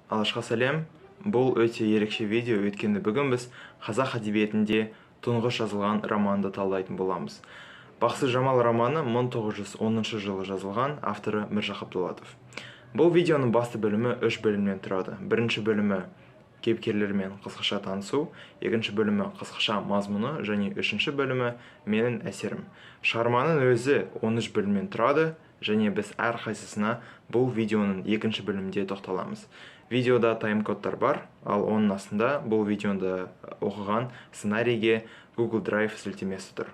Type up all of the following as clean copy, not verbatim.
Алашқа сәлем. Бұл өте ерекше видео, өйткені бүгін біз қазақ әдебиетінде тұңғыш жазылған романды талдайтын боламыз. Бақсы Жамал романы 1910 жылы жазылған, авторы Міржақып Дулатов. Бұл видеоның басты бөлімі үш бөлімнен тұрады. Бірінші бөлімі кейіпкерлермен қысқаша танысу, екінші бөлімі қысқаша мазмұны және үшінші бөлімі менің әсерім. Шығарманың өзі 13 бөлімнен тұрады және біз әрқайсысына бұл видеоның екінші бөлімінде тоқталамыз. Видеода тайм-кодтар бар, ал оның астында бұл видеоны оқыған сценарийге Google Drive сілтемесі тұр.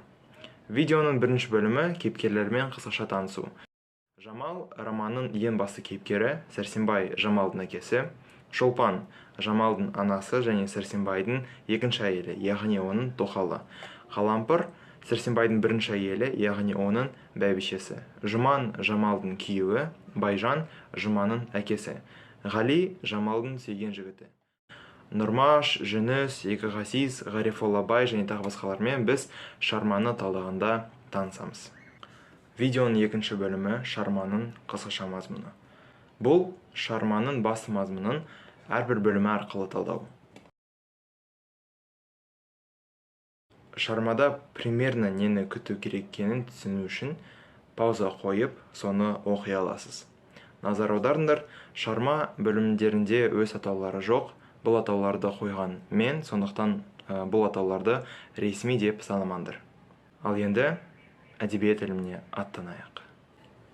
Видеоның бірінші бөлімі кейіпкерлермен қысқаша танысу. Жамал романның ең басты кейіпкері Сәрсенбай Жамалдың әкесі, Шолпан Жамалдың анасы және Сәрсенбайдың екінші әйелі, яғни оның тоқалы. Қалампыр Сәрсенбайдың бірінші әйелі, яғни оның бәйбішесі. Жұман Жамалдың күйеуі, Байжан Жұманның әкесі. Ғали Жамалдың сүйген жігіті. Нұрмаш, Жүніс, Екі Ғазиз, Ғарифолла бай және тағы басқалармен біз шығарманы талдағанда танысамыз. Видеоның екінші бөлімі шығарманың қысқаша мазмұны. Бұл шығарманың басты мазмұнын әрбір бөлімі арқылы талдау. Шығармада примерно нені күту керек екенін түсіну үшін пауза қойып, соны оқи аласыз. Назар аударыңдар, шығарма бөлімдерінде өз атаулары жоқ, бұл атауларды қойған мен, сондықтан бұл атауларды ресми деп санамаңдар. Ал енді әдебиет іліміне аттанайық.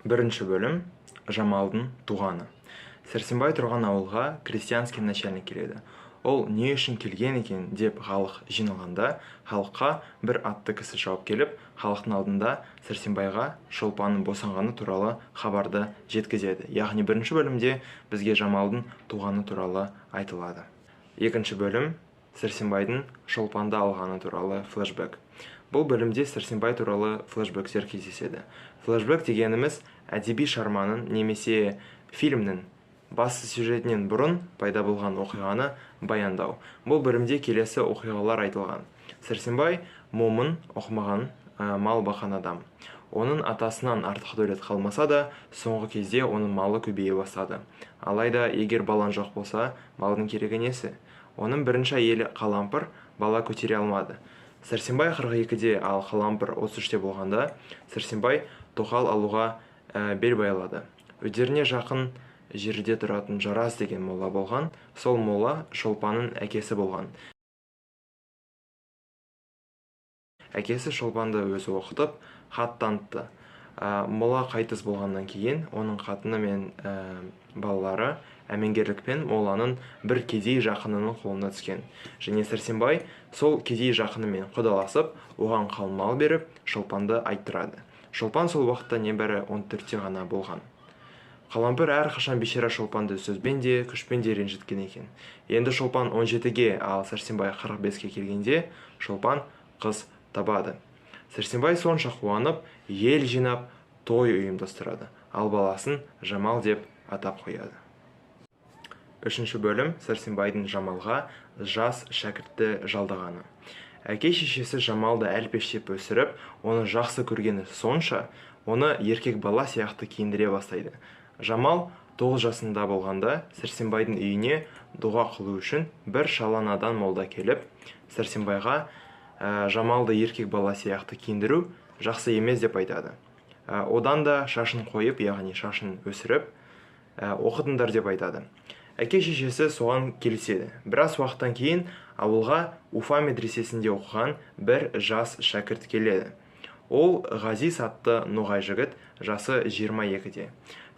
Бірінші бөлім Жамалдың туғаны. Сәрсенбай тұрған ауылға крестьянский начальник келеді. Ол не үшін келген екен деп халық жиналғанда, халыққа бір атты кісі жауап келіп, халықтың алдында Сәрсенбайға Шолпанның босанғаны туралы хабарды жеткізеді. Яғни бірінші бөлімде бізге Жамалдың туғаны туралы айтылады. Екінші бөлім Сәрсенбайдың Шолпанды алғаны туралы флешбэк. Бұл бөлімде Сәрсенбай туралы флешбэктер кездеседі. Флешбэк дегеніміз әдеби шығарманың немесе фильмнің басты сюжетінен бұрын пайда болған оқиғаны баяндау. Бұл бөлімде келесі оқиғалар айтылған. Сәрсенбай момын, оқымаған, мал баққан адам. Оның атасынан артық дәулет қалмаса да, соңғы кезде оның малы көбейе бастады. Алайда егер балаң жоқ болса, малдың керегі несі? Оның бірінші әйелі Қалампыр бала көтере алмады. Сәрсенбай 42-де, ал Қалампыр 33-те болғанда, Сәрсенбай тоқал алуға бел байлады. Өздеріне жақын жерде тұратын Жарас деген молла болған, сол молла Шолпанның әкесі болған. Әкесі Шолпанды өзі оқытып, хат танытты. Молла қайтыс болғаннан кейін оның қатыны мен балалары әмеңгерлікпен молланың бір кедей жақынының қолына түскен. Және Сәрсенбай сол кедей жақынымен құдаласып, оған қалың мал беріп, Шолпанды айттырады. Шолпан сол уақытта небәрі 14-те ғана болған. Қалампыр әрқашан бейшара Шолпанды сөзбен де, күшпен де ренжіткен екен. Енді Шолпан 17-ге, ал Сәрсенбай 45-ке келгенде Шолпан қыз табады. Сәрсенбай сонша қуанып, ел жинап, той ұйымдастырады, ал баласын Жамал деп атап қояды. Үшінші бөлім Сәрсенбайдың Жамалға жас шәкіртті жалдағаны. Әке шешесі Жамалды әлпештеп өсіріп, оны жақсы көргені сонша, оны еркек бала сияқты киіндіре бастайды. Жамал 9 жасында болғанда Сәрсенбайдың үйіне дұға қылу үшін бір шала надан молда келіп, Сәрсенбайға Жамалды еркек бала сияқты киіндіру жақсы емес деп айтады. Одан да шашын қойып, яғни шашын өсіріп, оқытыңдар деп айтады. Әке шешесі соған келіседі. Біраз уақыттан кейін ауылға Уфа медресесінде оқыған бір жас шәкірт келеді. Ол Ғазиз атты ноғай жігіт, жасы 22-де.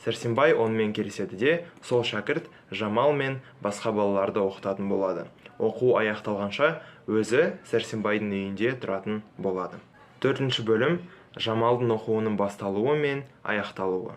Сәрсенбай онымен келіседі де, сол шәкірт Жамал мен басқа балаларды оқытатын болады. Оқу аяқталғанша өзі Сәрсенбайдың үйінде тұратын болады. Төртінші бөлім Жамалдың оқуының басталуы мен аяқталуы.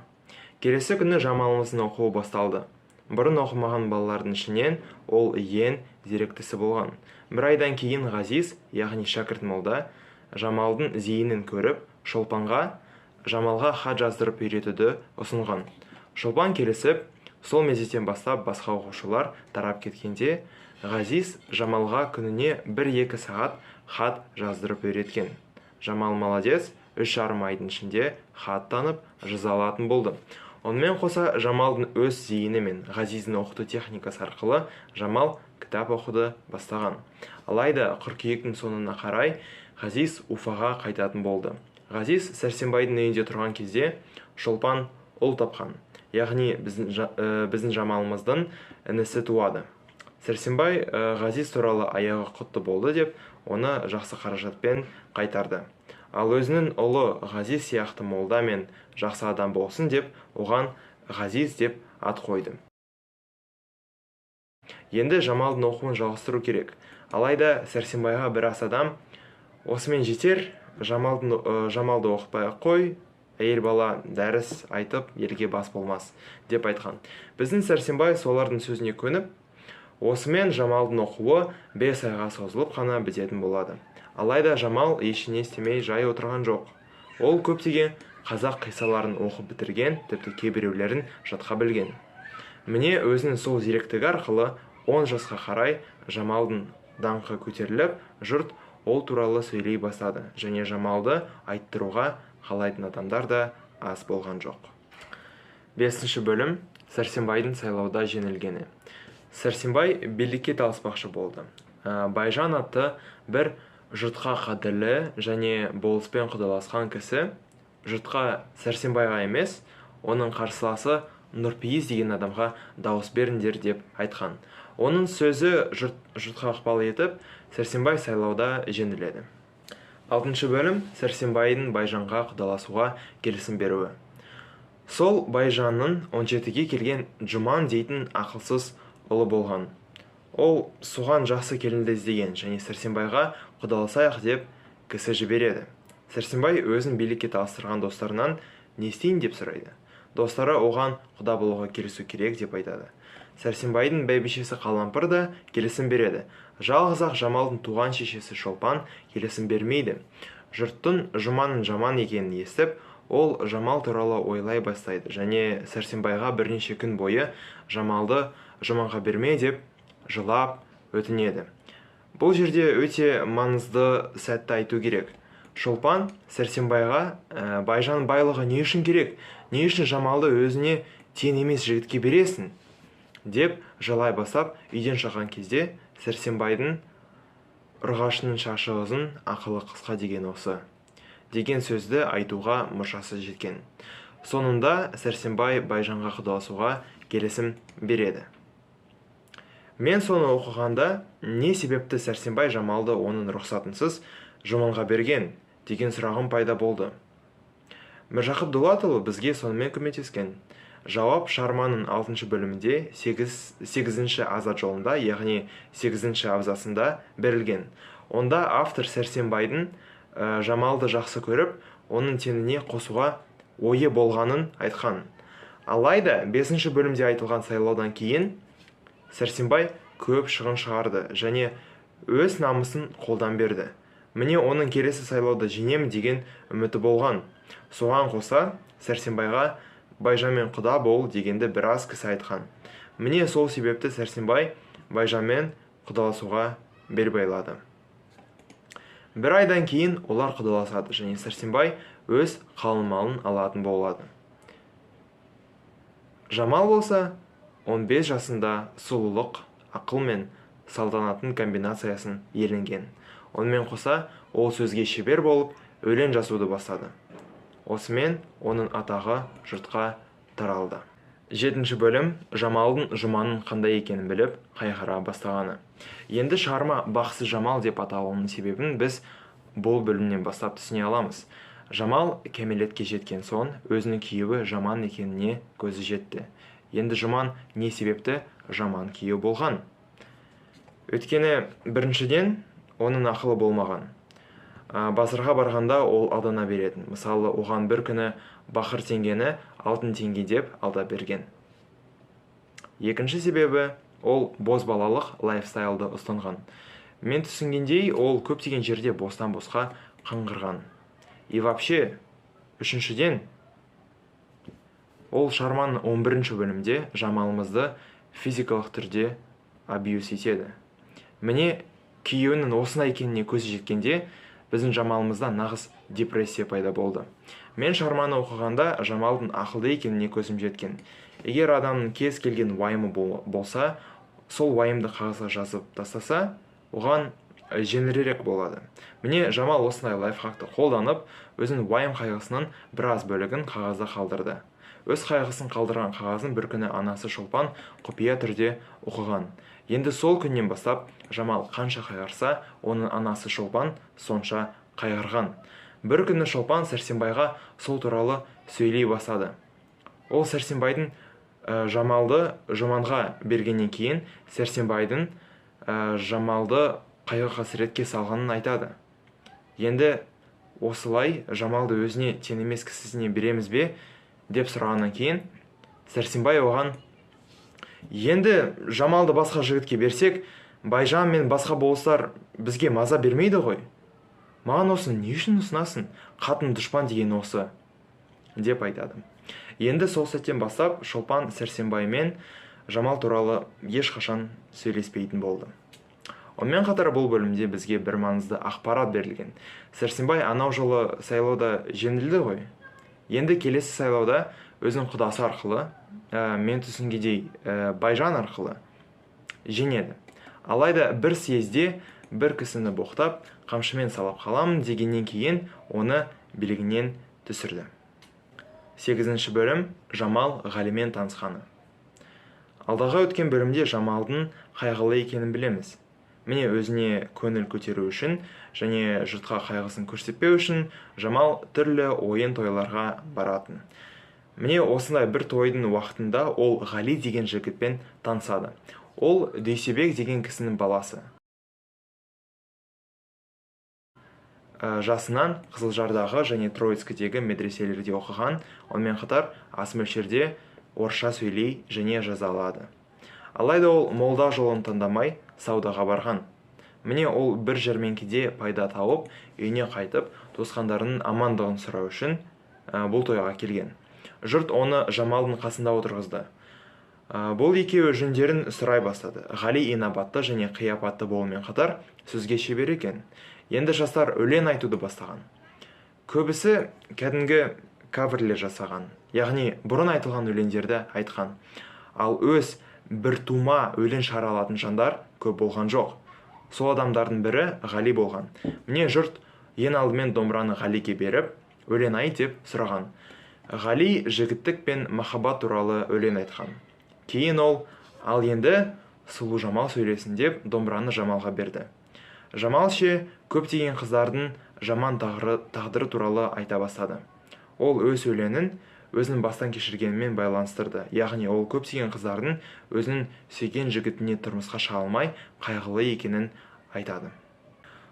Келесі күні Жамалымыздың оқуы басталды. Бұрын оқымаған балалардың ішінен ол ең зеректісі болған. Бір айдан кейін Ғазиз, яғни шәкірт молда, Жамалдың зейінін көріп, Шолпанға Жамалға хат жаздырып үйретуді ұсынған. Шолпан келісіп, сол мезеттен бастап басқа оқушылар тарап кеткенде, Ғазиз Жамалға күніне 1-2 сағат хат жаздырып үйреткен. Жамал молодец, 3,5 айдың ішінде хат танып, жаза алатын болды. Онымен қоса Жамалдың өз зейіні мен Ғазиздің оқыту техникасы арқылы Жамал кітап оқуды бастаған. Алайда қыркүйектің соңына қарай Ғазиз Уфаға қайтатын болды. Ғазиз Сәрсенбайдың үйінде тұрған кезде Шолпан ұл тапқан. Яғни біздің Жамалымыздың інісі туады. Сәрсенбай Ғазиз туралы аяғы құтты болды деп, оны жақсы қаражатпен қайтарды. Ал өзінің ұлы Ғазиз сияқты молда мен жақсы адам болсын деп, оған Ғазиз деп ат қойды. Енді Жамалдың оқуын жалғастыру керек. Алайда Сәрсенбайға біраз адам осымен жетер, Жамалды оқытпай қой, әйел бала дәріс айтып елге бас болмас деп айтқан. Біздің Сәрсенбай солардың сөзіне көніп, осымен Жамалдың оқуы 5 айға созылып қана бітетін болады. Алайда Жамал ештеңе істемей жай отырған жоқ. Ол көптеген қазақ қиссаларын оқып бітірген, тіпті кейбіреулерін жатқа білген. Міне өзінің сол зеректігі арқылы 10 жасқа қарай Жамалдың даңқы көтеріліп, жұрт ол туралы сөйлей бастады және Жамалды айттыруға қалайтын адамдар да аз болған жоқ. 5-ші бөлім. Сәрсенбайдың сайлауда жеңілгені. Сәрсенбай билікке таласпақшы болды. Байжан атты бір жұртқа қадірлі және болыспен құдаласқан кісі жұртқа Сәрсенбайға емес, оның қарсыласы Нұрпейіс деген адамға дауыс беріңдер деп айтқан. Оның сөзі жұртқа ықпал етіп, Сәрсенбай сайлауда жеңіледі. 6-шы бөлім. Сәрсенбайдың Байжанға құдаласуға келісім беруі. Сол Байжанның 17-ге келген Жұман дейтін ақылсыз ұлы болған. Ол соған жақсы келінді іздеген және Сәрсенбайға құдаласайық деп кісі жібереді. Сәрсенбай өзін билікке таластырған достарынан не істейін деп сұрайды. Достары оған құда болуға келісу керек деп айтады. Сәрсенбайдың бәйбішесі Қалампыр да келісім береді. Жалғыз-ақ Жамалдың туған шешесі Шолпан келісім бермейді. Жұрттың Жұманның жаман екенін естіп, ол Жамал туралы ойлай бастайды және Сәрсенбайға бірнеше күн бойы Жамалды Жұманға берме деп жылап өтінеді. Бұл жерде өте маңызды сәтті айту керек. Шолпан Сәрсенбайға Байжан байлығы не үшін керек, не үшін Жамалды өзіне тең емес жігітке бересің деп жылай бастап үйден шыққан кезде Сәрсенбайдың ұрғашының шашы ұзын, ақылы қысқа деген осы деген сөзді айтуға мұршасы жеткен. Соңында Сәрсенбай Байжанға құдаласуға келісім береді. Мен соны оқығанда, не себепті Сәрсенбай Жамалды оның рұқсатынсыз Жұманға берген деген сұрағым пайда болды. Міржақып Дулатұлы бізге сонымен көмектескен. Жауап шығарманың 6-шы бөлімінде 8-ші азат жолында, яғни 8-ші абзацында берілген. Онда автор Сәрсенбайдың Жамалды жақсы көріп, оның теңіне қосуға ойы болғанын айтқан. Алайда 5-ші бөлімде айтылған сайлаудан кейін Сәрсенбай көп шығын шығарды және өз намысын қолдан берді. Міне оның келесі сайлауда жеңемін деген үміті болған. Соған қоса Сәрсенбайға Байжанмен құда бол дегенді біраз кісі айтқан. Міне сол себепті Сәрсенбай Байжанмен құдаласуға бел байлады. Бір айдан кейін олар құдаласады және Сәрсенбай өз қалың малын алатын болады. Жамал болса 15 жасында сұлулық, ақыл мен салтанаттың комбинациясын иеленген. Онымен қоса ол сөзге шебер болып, өлең жазуды бастады. Осымен оның атағы жұртқа таралды. 7-ші бөлім. Жамалдың Жұманның қандай екенін біліп, қайғыра бастағаны. Енді шығарма Бақсы Жамал деп аталуының себебін біз бұл бөлімнен бастап түсіне аламыз. Жамал кәмелетке жеткен соң өзінің күйеуі жаман екеніне көзі жетті. Енді Жұман не себепті жаман күйеу болған? Өйткені біріншіден оның ақылы болмаған. Базарға барғанда ол алдана беретін. Мысалы, оған бір күні бақыр теңгені алтын теңге деп алдап берген. Екінші себебі, ол бозбалалық лайфстайлды ұстанған. Мен түсінгендей, ол көптеген жерде бостан-босқа қаңғырған. И вообще, үшіншіден, ол шығарманың 11-ші бөлімде Жамалымызды физикалық түрде абьюз етеді. Міне, күйеуінің осындай екеніне көзі жеткенде, біздің Жамалымызда нағыз депрессия пайда болды. Мен шығарманы оқығанда Жамалдың ақылды екеніне көзім жеткен. Егер адамның кез келген уайымы болса, сол уайымды қағазға жазып тастаса, оған жеңілірек болады. Міне, Жамал осындай лайфхакты қолданып, өзінің уайым қайғысының біраз бөлігін қағазда қалдырды. Өз қайғысын қалдырған қағазын бір күні анасы Шолпан құпия түрде оқыған. Енді сол күннен бастап Жамал қанша қайғырса, оның анасы Шолпан сонша қайғырған. Бір күні Шолпан Сәрсенбайға сол туралы сөйлей бастады. Ол Сәрсенбайдың Жамалды Жұманға бергеннен кейін Сәрсенбайдың Жамалды қайғы-қасіретке салғанын айтады. Енді осылай Жамалды өзіне тең емес кісісіне береміз бе деп сұрағаннан кейін Сәрсенбай оған: енді Жамалды басқа жігітке берсек, Байжан мен басқа болыстар бізге маза бермейді ғой. Маған осыны не үшін ұсынасың? Қатын дұшпан деген осы, деп айтады. Енді сол сәттен бастап Шолпан Сәрсенбай мен Жамал туралы ешқашан сөйлеспейтін болды. Онымен қатар бұл бөлімде бізге бір маңызды ақпарат берілген. Сәрсенбай анау жылы сайлауда жеңілді ғой. Енді келесі сайлауда өзінің құдасы арқылы, мен түсінгендей, Байжан арқылы жеңеді. Алайда бір съезде бір кісіні боқтап, қамшымен салап қаламын дегеннен кейін оны билігінен түсірді. 8-ші бөлім Жамал Ғалимен танысқаны. Алдағы өткен бөлімде Жамалдың қайғылы екенін білеміз. Міне, өзіне көңіл көтеру үшін және жұртқа қайғысын көрсетпеу үшін Жамал түрлі ойын тойларға баратын. Міне, осындай бір тойдың уақытында ол Ғали деген жігітпен танысады. Ол Дүйсебек деген кісінің баласы. Жасынан Қызылжардағы және Троицкідегі медреселерде оқыған, онымен қатар аз мөлшерде орысша сөйлей және жаза алады. Алайда ол молда жолын таңдамай саудаға барған. Міне, ол бір жәрмеңкеде пайда тауып, үйіне қайтып, туысқандарының амандығын сұрау үшін бұл тойға келген. Жұрт оны Жамалдың қасында отырғызды. Бұл екеуі жөндерін сұрай бастады. Ғали инабатты және қияпатты болумен қатар сөзге шебер екен. Енді жастар өлең айтуды бастаған. Көбісі кәдімгі каверлер жасаған, яғни бұрын айтылған өлеңдерді айтқан. Ал өз бір тума өлең шығара алатын жандар көп болған жоқ. Сол адамдардың бірі Ғали болған. Міне, жұрт ең алдымен домбыраны Ғалиге беріп, өлең айт деп сұраған. Ғали жігіттік пен махаббат туралы өлең айтқан. Кейін ол, ал енді сұлу Жамал сөйлесін деп домбыраны Жамалға берді. Жамал ше көптеген қыздардың жаман тағдыры туралы айта бастады. Ол өз өлеңін өзінің бастан кешіргенімен байланыстырды. Яғни ол көптеген қыздардың өзінің сүйген жігітіне тұрмысқа шыға алмай қайғылы екенін айтады.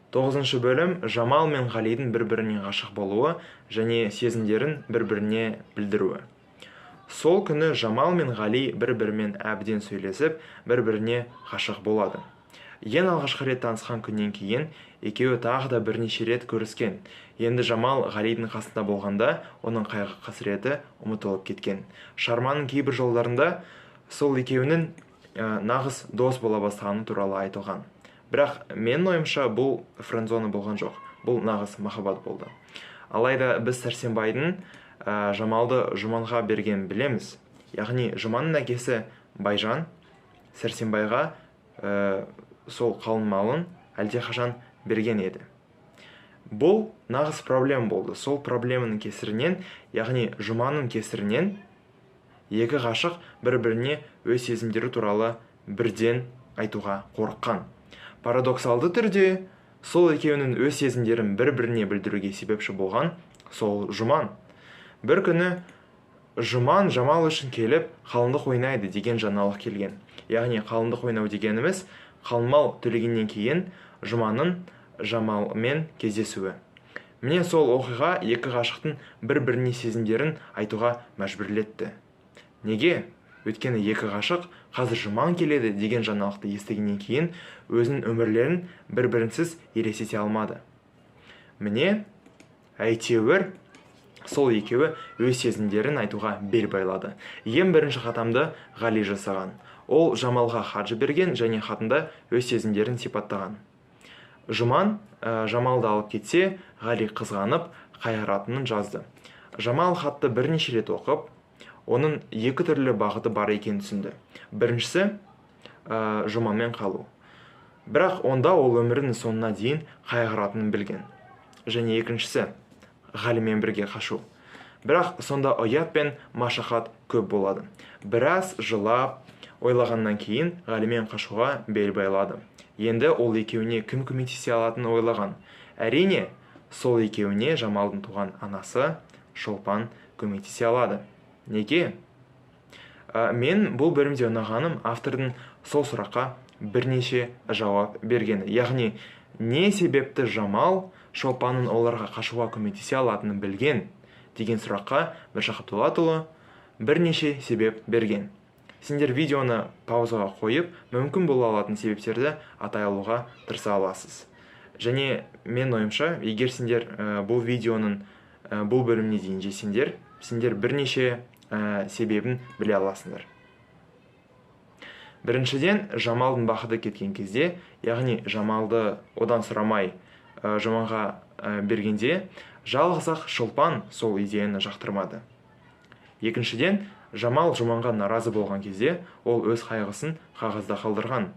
9-шы бөлім Жамал мен Ғалидің бір-біріне ғашық болуы және сезімдерін бір-біріне білдіруі. Сол күні Жамал мен Ғали бір-бірімен әбден сөйлесіп, бір-біріне ғашық болады. Ең алғашқы рет танысқан күннен кейін екеуі тағы да бірнеше рет көріскен. Енді Жамал Ғалидің қасында болғанда оның қайғы-қасіреті ұмытылып кеткен. Шығарманың кейбір жолдарында сол екеуінің нағыз дос бола бастағаны туралы айтылған. Бірақ менің ойымша бұл френдзона болған жоқ. Бұл нағыз махаббат болды. Алайда біз Сәрсенбайдың Жамалды Жұманға бергенін білеміз. Яғни Жұманның әкесі Байжан Сәрсенбайға сол қалың малын әлдеқашан берген еді. Бұл нағыз проблема болды. Сол проблеманың кесірінен, яғни Жұманның кесірінен екі ғашық бір-біріне өз сезімдері туралы бірден айтуға қорыққан. Парадоксалды түрде сол екеуінің өз сезімдерін бір-біріне білдіруге себепші болған сол Жұман. Бір күні Жұман Жамал үшін келіп қалыңдық ойнайды деген жаңалық келген. Яғни қалыңдық ойнау дегеніміз қалың төлегеннен кейін Жұманның Жамалмен кездесуі. Міне, сол оқиға екі ғашықтың бір-біріне сезімдерін айтуға мәжбүрлетті. Неге? Өйткені екі ғашық қазір Жұман келеді деген жаңалықты естігеннен кейін өзінің өмірлерін бір-бірінсіз елестете алмады. Міне, әйтеуір сол екеуі өз сезімдерін айтуға бел байлады. Ең бірінші қадамды Ғали жасаған. Ол Жамалға хат жіберген және хатында өз сезімдерін сипаттаған. Жұман Жамалды алып кетсе, Ғали қызғанып, қайыратынын жазды. Жамал хатты бірнеше рет оқып, оның екі түрлі бағыты бар екенін түсінді. Біріншісі, Жұманмен қалу. Бірақ онда ол өмірінің соңына дейін қайғыратынын білген. Және екіншісі, Ғалимен бірге қашу. Бірақ сонда ұят пен машақат көп болады. Біраз жылап ойлағаннан кейін Ғалимен қашуға бел байлады. Енді ол екеуіне кім көмектесе алатынын ойлаған. Әрине, сол екеуіне Жамалдың туған анасы Шолпан көмектесе алады. Неге? Мен бұл бөлімде ұнағаным автордың сол сұраққа бірнеше жауап бергені. Яғни, не себепті Жамал Шолпанның оларға қашуға көмектесе алатынын білген деген сұраққа Міржақып Дулатұлы бірнеше себеп берген. Сендер видеоны паузаға қойып, мүмкін бола алатын себептерді атай алуға тырыса аласыз. Және мен ойымша, егер сендер бұл видеоның бұл бөліміне дейін жесеңдер, сендер бірнеше себебін біле аласыңдар. Біріншіден, Жамалдың бақыты кеткен кезде, яғни Жамалды одан сұрамай Жұманға бергенде, жалғыз-ақ Шолпан сол идеяны жақтырмады. Екіншіден, Жамал Жұманға наразы болған кезде, ол өз қайғысын қағазда қалдырған.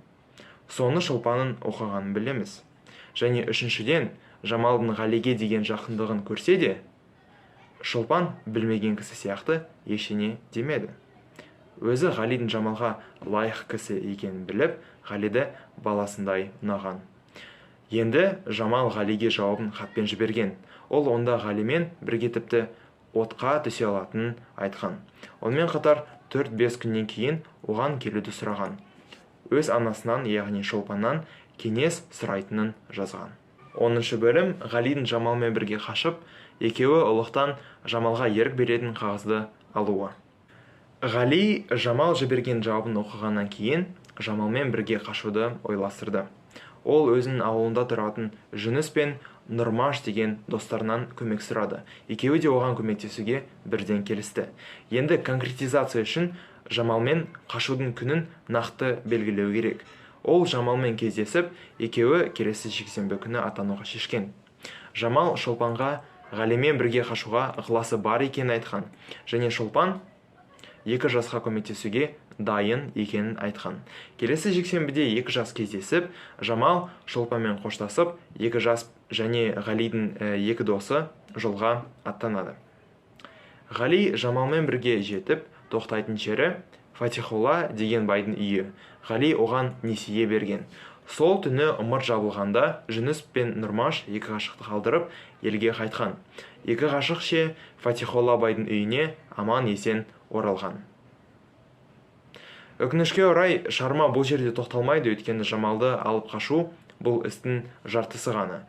Соны Шолпанның оқығанын білеміз. Және үшіншіден, Жамалдың Ғалиге деген жақындығын көрсе де, Шолпан білмеген кісі сияқты ештеңе демеді. Өзі Ғалидің Жамалға лайық кісі екенін біліп, Ғалиді баласындай ұнаған. Енді Жамал Ғалиге жауабын хатпен жіберген. Ол онда Ғалимен бірге тіпті отқа түсе алатынын айтқан. Онымен қатар 4-5 күннен кейін оған келуді сұраған. Өз анасынан, яғни Шолпаннан кеңес сұрайтынын жазған. 10-шы бөлім Ғалидің Жамалмен бірге қашып, екеуі ұлықтан Жамалға ерік беретін қағазды алуы. Ғали Жамал жіберген жауабын оқығаннан кейін Жамалмен бірге қашуды ойластырды. Ол өзінің ауылында тұратын Жүніс пен Нұрмаш деген достарынан көмек сұрады. Екеуі де оған көмектесуге бірден келісті. Енді конкретизация үшін Жамалмен қашудың күнін нақты белгілеу керек. Ол Жамалмен кездесіп, екеуі келесі жексенбі күні аттануға шешкен. Жамал Шолпанға Ғалимен бірге қашуға ықыласы бар екенін айтқан. Және Шолпан екі жасқа көмектесуге дайын екенін айтқан. Келесі жексенбіде екі жас кездесіп, Жамал Шолпанмен қоштасып, екі жас және Ғалидің екі досы жолға аттанады. Ғали Жамалмен бірге жетіп, тоқтайтын жері Фатихолла деген байдың үйі. Ғали оған несие берген. Сол түні ымырт жабылғанда Жүніс пен Нұрмаш екі ғашықты қалдырып, елге қайтқан. Екі ғашық ше Фатихолла байдың үйіне аман есен оралған. Өкінішке орай, шығарма бұл жерде тоқталмайды, өйткені Жамалды алып қашу бұл істің жартысы ғана.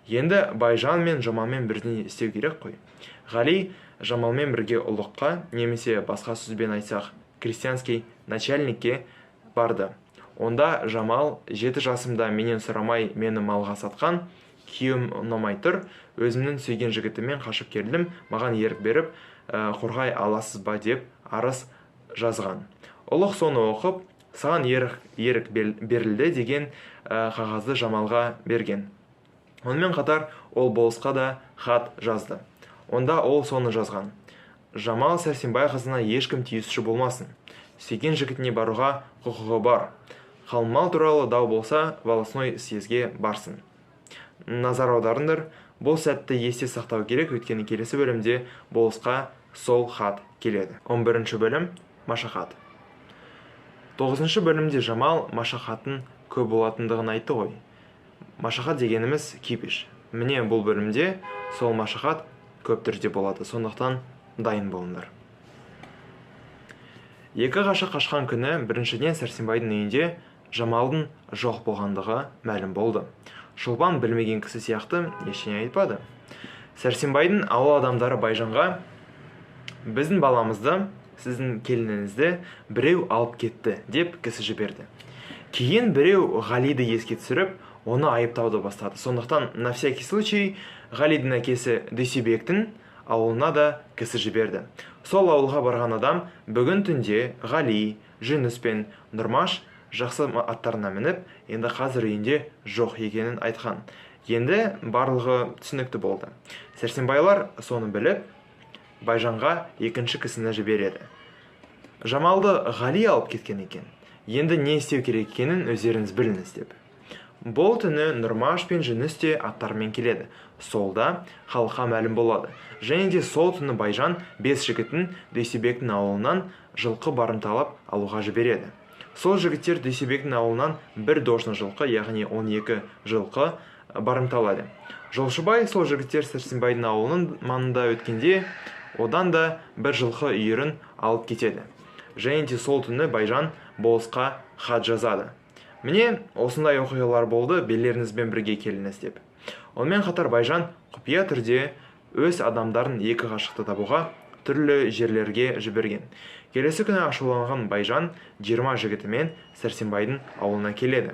Енді Байжан мен Жамалмен бірдеңе істеу керек қой. Ғали Жамалмен бірге ұлыққа, немесе басқа сөзбен айтсақ, крестьянский начальникке барды. Онда Жамал 7 жасымда менен сұрамай мені малға сатқан, күйеуім ұнамай тұр, өзімнің сүйген жігітіммен қашып келдім, маған ерік беріп, қорғай аласыз ба деп арыз жазған. Ұлық соны оқып, саған ерік берілді деген қағазды Жамалға берген. Онымен қатар ол болысқа да хат жазды. Онда ол соны жазған. Жамал Сәрсенбай қызына ешкім тиісуші болмасын. Сүйген жігітіне баруға құқығы бар. Қалмал туралы дау болса, волостной съезге барсын. Назар аударыңдар, бұл сәтті есте сақтау керек, өйткені келесі бөлімде болысқа сол хат келеді. 11-ші бөлім машақат. 9-шы бөлімде Жамал машақаттың көп болатындығын айтты ғой. Машақат дегеніміз кипиш. Міне бұл бөлімде сол машақат көп түрде болады, сондықтан дайын болыңдар. Екі ғашық қашқан күні біріншіден Сәрсенбайдың үйінде Жамалдың жоқ болғандығы мәлім болды. Шолпан білмеген кісі сияқты ештеңе айтпады. Сәрсенбайдың ауыл адамдары Байжанға біздің баламызды, сіздің келініңізді біреу алып кетті деп кісі жіберді. Кейін біреу Ғалиді еске түсіріп, оны айыптауды бастады. Сондықтан на всякий случай Ғалидің әкесі Дүйсебектің ауылына да кісі жіберді. Сол ауылға барған адам бүгін түнде Ғали, Жүніс пен Нұрмаш жақсы аттарына мініп, енді қазір үйінде жоқ екенін айтқан. Енді барлығы түсінікті болды. Сәрсенбайлар соны біліп, Байжанға екінші кісіні жібереді. Жамалды Ғали алып кеткен екен. Енді не істеу керек екенін өздеріңіз біліңіз деп. Бұл түні Нұрмаш пен Жүніс те аттарымен келеді. Сол да халыққа мәлім болады. Және де сол түні Байжан 5 жігітін Дүйсебектің ауылынан жылқы барымталап алуға жібереді. Сол жігіттер Дүйсебектің ауылынан бір дожна жылқы, яғни 12 жылқы барымталады. Жолшыбай сол жігіттер Сәрсенбайдың ауылының маңында өткенде, одан да бір жылқы үйірін алып кетеді. Және де сол түні Байжан болысқа хат жазады. Міне осындай оқиғалар болды, билеріңізбен бірге келіңіз деп. Онымен қатар Байжан құпия түрде өз адамдарын екі ғашықты табуға түрлі жерлерге жіберген. Келесі күні ашуланған Байжан 20 жігітімен Сәрсенбайдың ауылына келеді.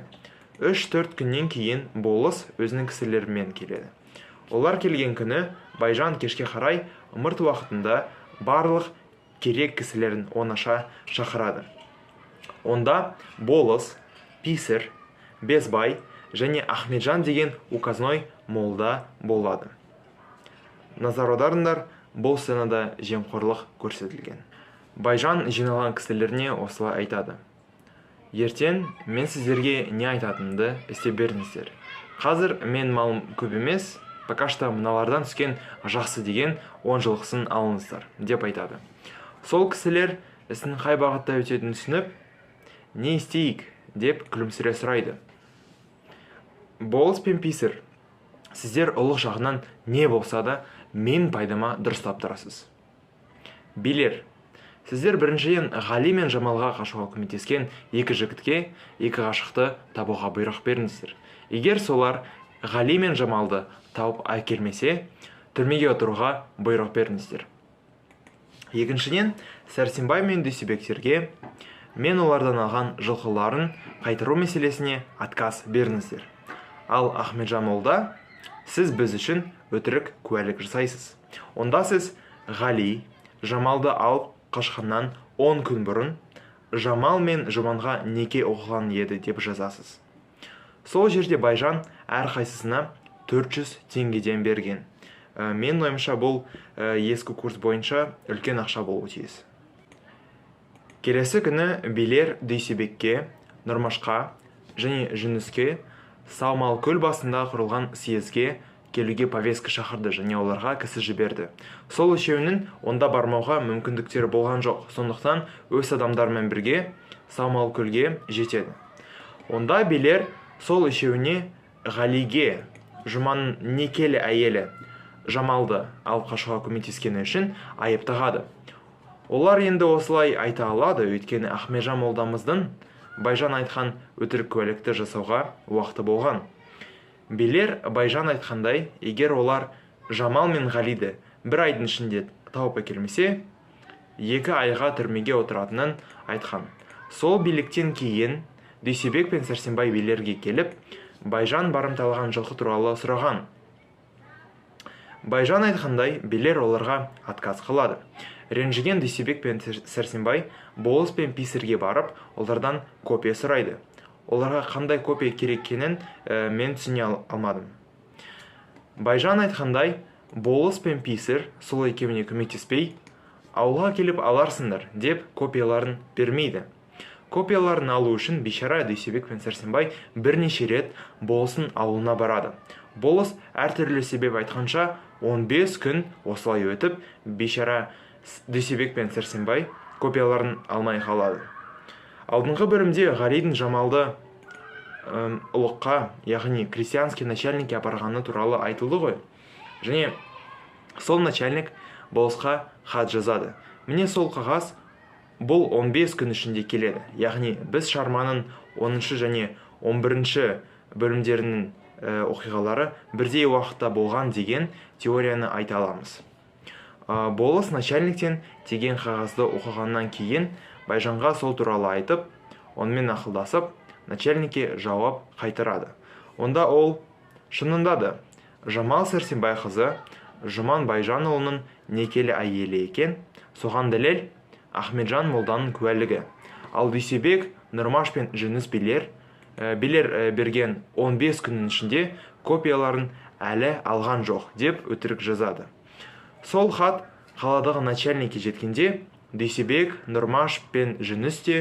3-4 күннен кейін болыс өзінің кісілерімен келеді. Олар келген күні Байжан кешке қарай ымырт уақытында барлық керек кісілерін оңаша шақырады. Онда болыс, писарь, Бесбай және Ахметжан деген указной молда болады. Назар аударыңдар, бұл сценада жемқорлық көрсетілген. Байжан жиналған кісілеріне осылай айтады. Ертең мен сіздерге не айтатынымды істеп беріңіздер. Қазір мен малым көп емес, пока что мыналардан түскен жақсы деген 10 жылқысын алыңыздар, деп айтады. Сол кісілер істің қай бағытта өтетінін түсініп, не істейік деп күлімсіре сұрайды. Болыс пен писарь, сіздер ұлық жағынан не болса да мен пайдама дұрыстап тұрасыз. Билер, сіздер біріншіден Ғали мен Жамалға қашуға көмектескен екі жігітке екі ғашықты табуға бұйрық беріңіздер. Егер солар Ғали мен Жамалды тауып әкелмесе, түрмеге отыруға бұйрық беріңіздер. Екіншіден, Сәрсенбай мен Дүйсебектерге мен олардан алған жылқыларын қайтару мәселесіне отказ беріңіздер. Ал Ахметжан молда, сіз біз үшін өтірік куәлік жасайсыз. Онда сіз Ғали Жамалды алып қашқаннан 10 күн бұрын Жамал мен Жұманға неке оқыған еді деп жазасыз. Сол жерде Байжан әрқайсысына 400 теңгеден берген. Мен ойымша бұл ескі курс бойынша үлкен ақша болуы тиіс. Келесі күні билер Дүйсебекке, Нұрмашқа және Жүніске Саумалкөл басында құрылған съезге келуге повестка шақырды және оларға кісі жіберді. Сол үшеуінің онда бармауға мүмкіндіктері болған жоқ, сондықтан өз адамдарымен бірге Саумалкөлге жетеді. Онда билер сол үшеуіне Ғалиге, Жұманның некелі әйелі Жамалды алып қашуға көмектескені үшін айып тағады. Олар енді осылай айта алады, өйткені Ахметжан молдамыздың Байжан айтқан өтірік куәлікті жасауға уақыты болған. Билер Байжан айтқандай, егер олар Жамал мен Ғалиді бір айдың ішінде тауып әкелмесе, 2 айға түрмеге отыратынын айтқан. Сол биліктен кейін Дүйсебек пен Сәрсенбай билерге келіп, Байжан барымталаған жылқы туралы сұраған. Байжан айтқандай, билер оларға отказ қылады. Ренжіген Дүйсебек пен Сәрсенбай болыс пен писарьге барып, олардан копия сұрайды. Оларға қандай копия керек екенін мен түсіне алмадым. Байжан айтқандай, болыс пен писарь сол екеуіне көмектеспей, ауылға келіп аларсыңдар деп копияларын бермейді. Копияларын алу үшін бейшара Дүйсебек пен Сәрсенбай бірнеше рет болыстың ауылына барады. Болыс әртүрлі себеп айтқанша 15 күн осылай өтіп, бейшара Дүйсебек пен Сәрсенбай копияларын алмай қалады. Алдыңғы бөлімде Ғалидің Жамалды ұлыққа, яғни крестьянский начальникке апарғаны туралы айтылды ғой. Және сол начальник болысқа хат жазады. Міне сол қағаз бұл 15 күн ішінде келеді. Яғни біз шығарманың 10-шы және 11-ші бөлімдерінің оқиғалары бірдей уақытта болған деген теорияны айта аламыз. Болыс начальниктен деген қағазды оқығаннан кейін Байжанға сол туралы айтып, онымен ақылдасып, начальникке жауап қайтарады. Онда ол шынында да Жамал Сәрсенбай қызы Жұман Байжанұлының некелі әйелі екен, соған дәлел Ахметжан молданың куәлігі. Ал Дүйсебек, Нұрмаш пен Жүніс билер берген 15 күннің ішінде копияларын әлі алған жоқ деп өтірік жазады. Сол хат Қаладағы начальникке жеткенде Дүйсебек, Нұрмаш пен Жүніс те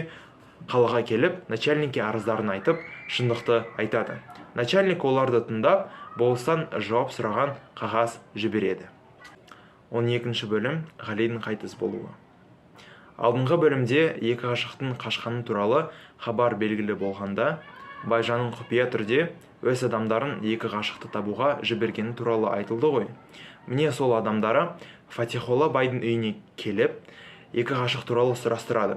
қалаға келіп, начальникке арыздарын айтып, шындықты айтады. Начальник оларды тыңдап, болыстан жауап сұраған қағаз жібереді. 12 бөлім. Ғалидің қайтыс болуы. Алдыңғы бөлімде екі ғашықтың қашқаны туралы хабар белгілі болғанда, Байжанның құпия түрде өз адамдарын екі ғашықты табуға жібергені туралы айтылды ғой. Міне сол адамдары Фатихолла байдың үйіне келіп, екі ғашық туралы сұрастырады.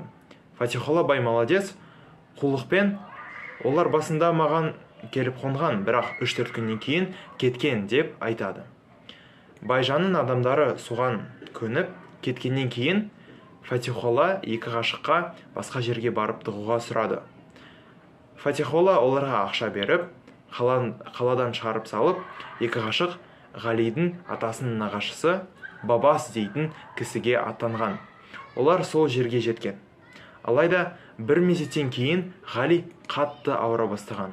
Фатихолла бай молодец, қулықпен олар басында маған келіп қонған, бірақ 3-4 күннен кейін кеткен деп айтады. Байжанның адамдары соған көніп, кеткеннен кейін Фатихолла екі ғашыққа басқа жерге барып тығуға сұрады. Фатихолла оларға ақша беріп, қаладан шығарып салып, екі ғашық Ғалидің атасының нағашысы Бабас дейтін кісіге аттанған. Олар сол жерге жеткен. Алайда бір мезеттен кейін Ғали қатты ауыра бастаған.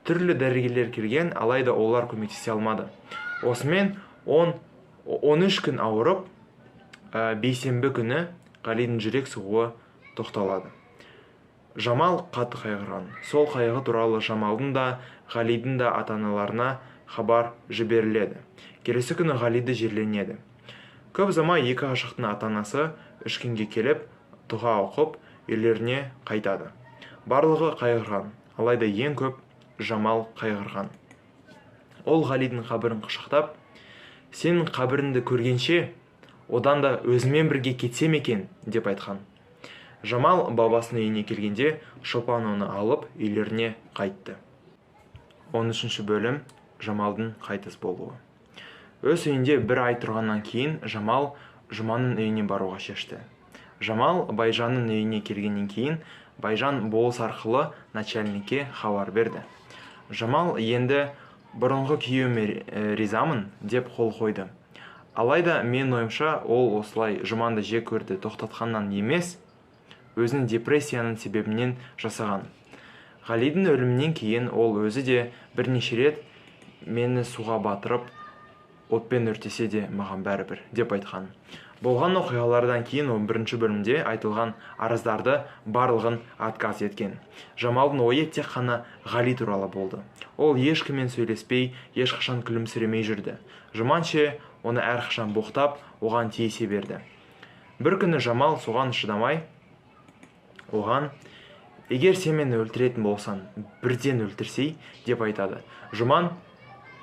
Түрлі дәрігерлер келген, алайда олар көмектесе алмады. Осымен 13 күн ауырып, бейсенбі күні Ғалидің жүрек соғуы тоқталады. Жамал қатты қайғырған. Сол қайғы туралы Жамалдың да, Ғалидің да ата-аналарына хабар жіберіледі. Келесі күні Ғалиді жерленеді. Көп ұзамай екі ғашықтың ата-анасы 3 күнге келіп, дұға оқып, үйлеріне қайтады. Барлығы қайғырған, алайда ең көп Жамал қайғырған. Ол Ғалидің қабірін құшақтап, сенің қабіріңді көргенше, одан да өзімен бірге кетсем екен, деп айтқан. Жамал бабасының үйіне келгенде, шопан оны алып үйлеріне қайтты. 13 бөлім. Жамалдың қайтыс болуы. Өз үйінде бір ай тұрғаннан кейін Жамал Жұманның үйіне баруға шешті. Жамал Байжанның үйіне келгеннен кейін Байжан болыс арқылы начальникке хабар берді. Жамал енді бұрынғы күйеуіме ризамын деп қол қойды. Алайда мен ойымша ол осылай Жұманды жек көрді тоқтатқаннан емес, өзінің депрессияның себебінен жасаған. Ғалидің өлімінен кейін ол өзі де бірнеше рет мені суға батырып, отпен өртесе де маған бәрібір деп айтқан. Болған оқиғалардан кейін 11 бөлімде айтылған арыздарды барлығын отказ еткен. Жамалдың ойы тек қана Ғали туралы болды. Ол ешкіммен сөйлеспей, ешқашан күлімсіремей жүрді. Жұман ше оны әрқашан боқтап, оған тиісе берді. Бір күні Жамал соған шыдамай, оған егер сен мені өлтіретін болсаң, бірден өлтірсей деп айтады. Жұман,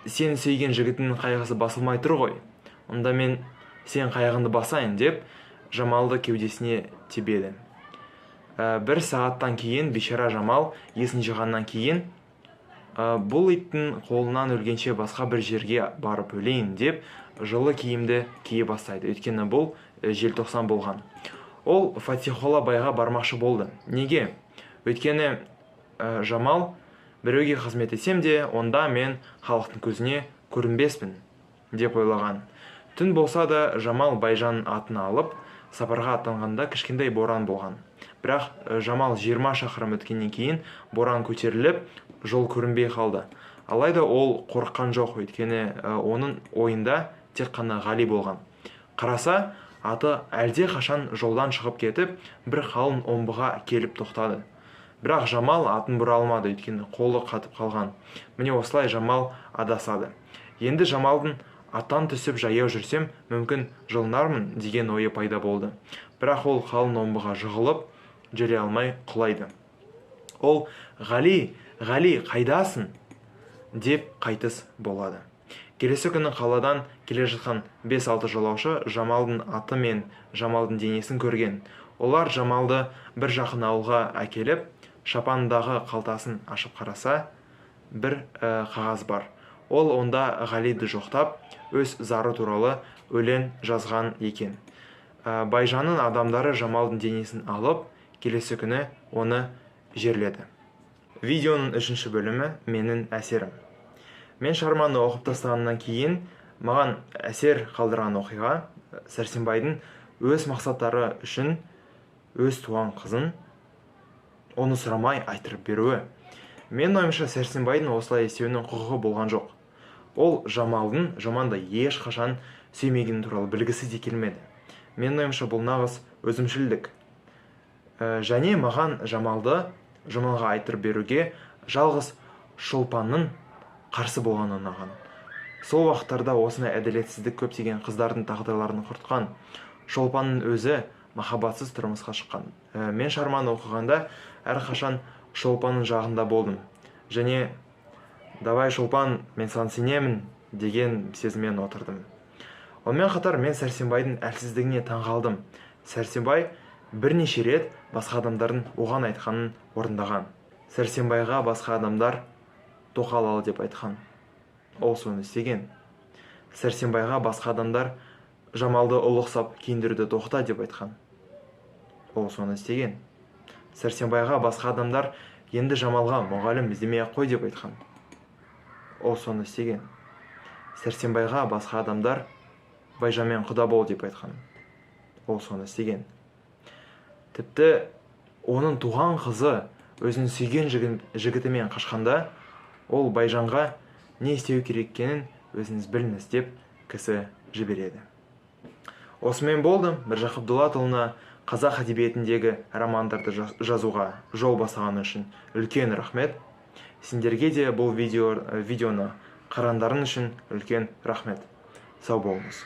сені сүйген жігітіңнің қайғысы басылмай тұр ғой, онда мен сен қайғыңды басайын деп Жамалды кеудесіне тебеді. Бір сағаттан кейін бейшара Жамал есін жиғаннан кейін бұл иттің қолынан өлгенше басқа бір жерге барып өлейін деп жылы киімді кие бастайды. Өйткені бұл желтоқсан болған. Ол Фатихолла байға бармақшы болды. Неге? Өйткені Жамал біреуге қызмет етсем де, онда мен халықтың көзіне көрінбеспін деп ойлаған. Түн болса да Жамал Байжанның атын алып, сапарға аттанғанда кішкентай боран болған. Бірақ Жамал 20 шақырым өткеннен кейін боран көтеріліп, жол көрінбей қалды. Алайда ол қорыққан жоқ, өйткені оның ойында тек қана Ғали болған. Қараса, аты әлде қашан жолдан шығып кетіп, бір қалың омбыға келіп тоқтады. Бірақ Жамал атын бұра алмады, өйткені қолы қатып қалған. Міне осылай Жамал адасады. Енді Жамалдың аттан түсіп жаяу жүрсем, мүмкін жылынармын деген ойы пайда болды. Бірақ ол қалың омбыға жығылып, жүре алмай құлайды. Ол Ғали, Ғали, қайдасың? Деп қайтыс болады. Келесі күні қаладан келе жатқан 5-6 жолаушы Жамалдың аты мен Жамалдың денесін көрген. Олар Жамалды бір жақын ауылға әкеліп, шапандағы қалтасын ашып қараса, бір қағаз бар. Ол онда Ғалиді жоқтап, өз зары туралы өлең жазған екен. Байжанның адамдары Жамалдың денесін алып, келесі күні оны жерледі. Видеоның 3 бөлімі менің әсерім. Мен шығарманы оқып тастағаннан кейін маған әсер қалдырған оқиға Сәрсенбайдың өз мақсаттары үшін өз туған қызын оны сұрамай айтырып беруі. Мен ойымша Сәрсенбайдың осылай істеуінің құқығы болған жоқ. Ол Жамалдың Жаманды ешқашан сүймегені туралы білгісі де келмеді. Менің ойымша, бұл нағыз өзімшілдік. Және маған Жамалды Жұманға айттырып беруге жалғыз Шолпанның қарсы болғаны ұнаған. Сол уақыттарда осындай әділетсіздік көптеген қыздардың тағдырларын құртқан. Шолпанның өзі махаббатсыз тұрмысқа шыққан. Мен шығарманы оқығанда әрқашан Шолпанның жағында болдым. Және «давай, Шолпан, мен саған сенемін» деген сезіммен отырдым. Онымен қатар мен Сәрсенбайдың әлсіздігіне таңғалдым. Сәрсенбай бірнеше рет басқа адамдардың оған айтқанын орындаған. Сәрсенбайға басқа адамдар тоқал ал деп айтқан. Ол соны істеген. Сәрсенбайға басқа адамдар Жамалды ұлықсап киіндіруді тоқта деп айтқан. Ол соны істеген. Сәрсенбайға басқа адамдар енді Жамалға мұғалім іздемей-ақ қой деп айтқан. Ол соны істеген. Сәрсенбайға басқа адамдар Байжанмен құда бол деп айтқан. Ол соны істеген. Тіпті оның туған қызы өзінің сүйген жігітімен қашқанда, ол Байжанға не істеу керек екенін өзіңіз біліңіз деп кісі жібереді. Осымен болды. Міржақып Дулатұлына қазақ әдебиетіндегі романдарды жазуға жол бастағаны үшін үлкен рахмет. Сендерге де бұл видеоны қарағандарың үшін үлкен рахмет. Сау болыңыз.